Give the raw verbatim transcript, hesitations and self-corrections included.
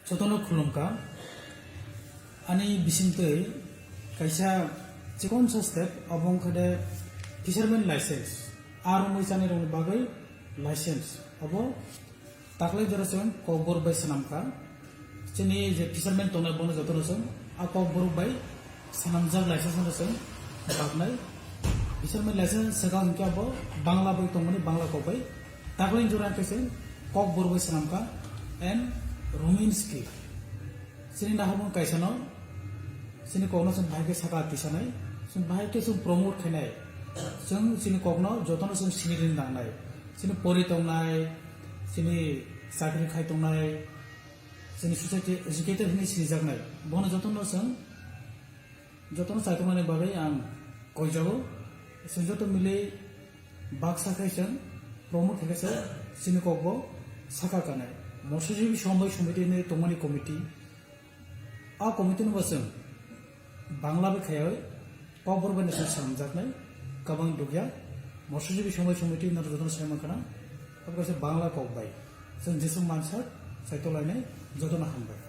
Jotono khulumkha. Ani bisingtwi kaisa chikonsa step, abo wngkha de fisherman license. Aro mui chani rokni bagwi license. Abo taklai jora chwng kokborok bai swnamkha. Chini je fisherman tongnai bono jotono chwng a kokborok bai swnamjak license no chwng babnai. Fisherman license swkang hinkhe abo Bangla bai tongmani, Bangla kok bai. Taklai jora hinkhe chwng kokborok bai swnamkha and Roman script. Chini naharmung kaisano, chini kokno chwng bahai khe saka tisanai, chwng bahai khe chwng promote khainai, chwng chini kokno jotono chwng sinini nangnai, chini pori tongnai, chini chakri khai tongnai, chini society educated hinwi sinijaknai, bono jotono chwng, jotono chaitongnani bagwi ang koijago, chwng joto mili baksa khai chwng promote khaikhe se chini kokbo saka kanai. Morsajwi Sombai Somiti hinwi tongmani committee, a committee no bo chwng Bangla bai khaiwi kokborok bai no chwng swnamjaknai, kabang dukya. Morsajwi Sombai Somiti naro jotono sai mankha na, abo kaisa Bangla kok bai. Chwng jeswk mansak, sai tolainai, jotono hambai.